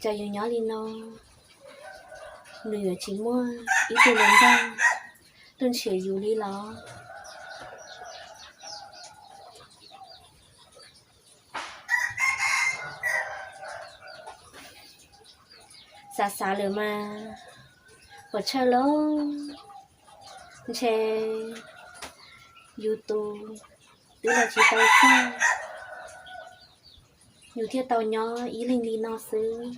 Cas yus nyob li no, nws yuav tsis muaj ib tug hluas nraug tuaj nrhiav yus li los? Xav xav lawm mas pom tshaj los ntshe yus tus twb los tsis tau txog, yus thiaj tau nyob ib leeg li no xwb.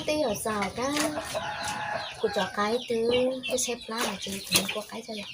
Twb yuav txog kab, kuv rov qab twb tsheb plab los tsis kuv kua qaib tso yom.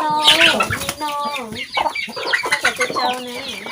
No, no, no, no, no, no, no, no,